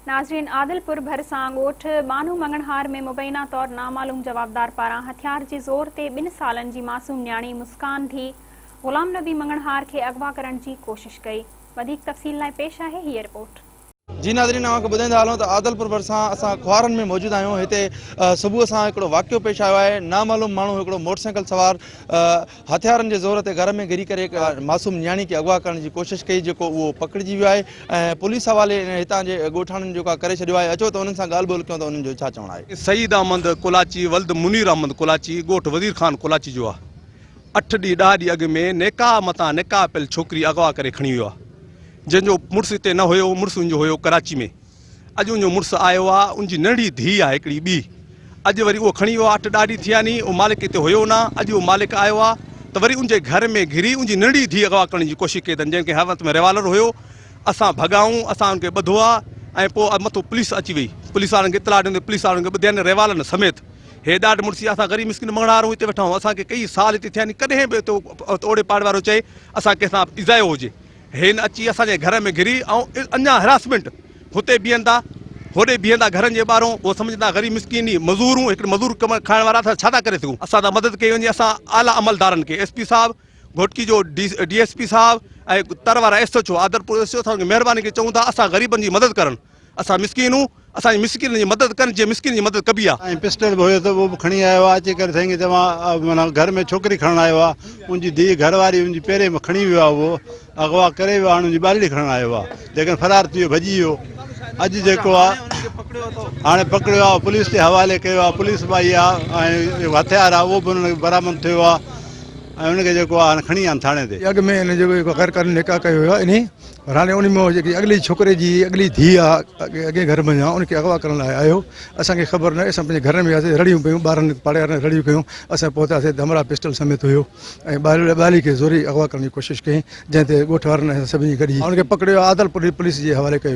ناظرين عادلپور ڀرسان ڳوٺ ٻانهو مڱڻهار ۾ مبينا طور نامعلوم جوابدار پاران هٿيار جي زور تي ٻن سالن جي معصوم نياڻي مسڪان ڌي غلام نبي مڱڻهار کي اغوا ڪرڻ جي ڪوشش ڪئي وڌيڪ تفصيل لاء پيش آهي هيء رپورٽ. جي ناظرين اوهان کي ٻڌائيندا هلون ته عادلپور ڀرسان اسان خوارن ۾ موجود آهيون هتي صبح سان هڪڙو واقعو پيش آيو آهي نامعلوم ماڻهو هڪڙو موٽرسائيڪل سوار هٿيارن جي زور تي گهر ۾ گهري ڪري هڪ معصوم نياڻي کي اغوا ڪرڻ جي ڪوشش ڪئي جيڪو اهو پڪڙجي ويو آهي ۽ پوليس حوالي هتان جي ڳوٺاڻن جيڪو آهي ڪري ڇڏيو آهي اچو ته انهن سان ڳالهه ٻولهه ڪيون ته انهن جو ڇا چوڻ آهي. سعيد احمد ڪولاچي ولد منير احمد ڪولاچي ڳوٺ وزير خان ڪولاچي جو آهي اٺ ڏينهن ڏهه ڏينهن اڳ ۾ نڪاح متان نڪاح پيل ڇوڪري اغوا ڪري کڻي ويو آهي جنهن جو مڙس هتي نه هيو مڙس ان جو هيو ڪراچي ۾ اڄ ان جو مڙس آيو آ، ان جي ننڍڙي ڌيء آ هڪڙي ٻي. اڄ وري اهو کڻي ويو آ، اٺ ڏهه ڏينهن ٿيا ني، اهو مالڪ هتي هيو نه، اڄ اهو مالڪ آيو آ ته وري ان جي گهر ۾ گهري ان جي ننڍڙي ڌيء اغوا ڪرڻ جي ڪوشش ڪئي اٿن، جنهن کي هٿ ۾ ريوالر هيو. اسان ڀڳائون، اسان ان کي ٻڌو آ ۽ پوء مٿو پوليس اچي وئي. پوليس وارن کي اطلاع ڏنو ته پوليس وارن کي ٻڌين ريوالر سميت. هي ڏاڍ مڙسي اسان غريب مسڪين مڱڻهار هون هتي ويٺا هون، اسان کي ڪيئي سال هتي ٿيا ني، ڪڏهن به هتي اوڙي پاڙي وارو چئي اسان ڪنهن سان ايذايو هجي. هن اچي اسان جي گهر ۾ گهري ۽ اڃا هراسمينٽ هتي بيهن ٿا هوڏي بيهن ٿا گهرن جي ٻاهرون اهو سمجهن ٿا غريب مسڪين هي مزور هون هڪڙي مزور ڪم کائڻ وارا اسان ڇا ٿا ڪري سگهون اسان سان مدد ڪئي وڃي اسان اعليٰ عملدارن کي ايس پي صاحب گهوٽڪي جو ڊي ايس پي صاحب ۽ تر وارا S H O Adilpur S H O اسان کي مهرباني ڪري چئون ٿا اسان غريبن جي مدد ڪرن اسان مسڪين هون اسان جي مسڪينن جي مدد ڪن جيئن مسڪين جي مدد ڪبي آ. ۽ پسٽل به هيو ته اهو به کڻي آيو آ اچي ڪري سائين کي چوان معنيٰ گهر ۾ ڇوڪري کڻڻ آيو آ ان جي ڌيء گهر واري ان جي پيري ۾ کڻي ويو آ اهو اغوا ڪري ويو آ هاڻي ان جي ٻارڙي کڻڻ آيو آ ليڪن فرار ٿي ويو ڀڄي ويو اڄ جيڪو آ هاڻي پڪڙيو آ پوليس جي حوالي ڪيو آ پوليس به آئي آ ۽ هٿيار آ اهو به انهن کي برآمد ٿيو آ ۽ ان کي جيڪو آ هاڻي کڻي آيا آهن ٿاڻي تي. اڳ ۾ ان جيڪو غير قانوني نڪاح ڪيو ويو آ انهي پر هاڻي ان مان جيڪي اڳلي ڇوڪري جي اڳلي ڌيء آ اڳئين گهر منجهان ان کي اغوا ڪرڻ لاء آيو اسان کي خبر نه اسان پنهنجي گهر ۾ هياسي رڙيون پيون ٻارن پاڙي وارن رڙيون ڪيون اسان پهتاسي ته همراهه پسٽل سميت هيو ۽ ٻالي کي زوري اغوا ڪرڻ جي ڪوشش ڪئي جنهن تي ڳوٺ وارن ۽ سڀني گڏجي ان کي پڪڙيو عادلپور پوليس جي حوالي ڪيو ويو.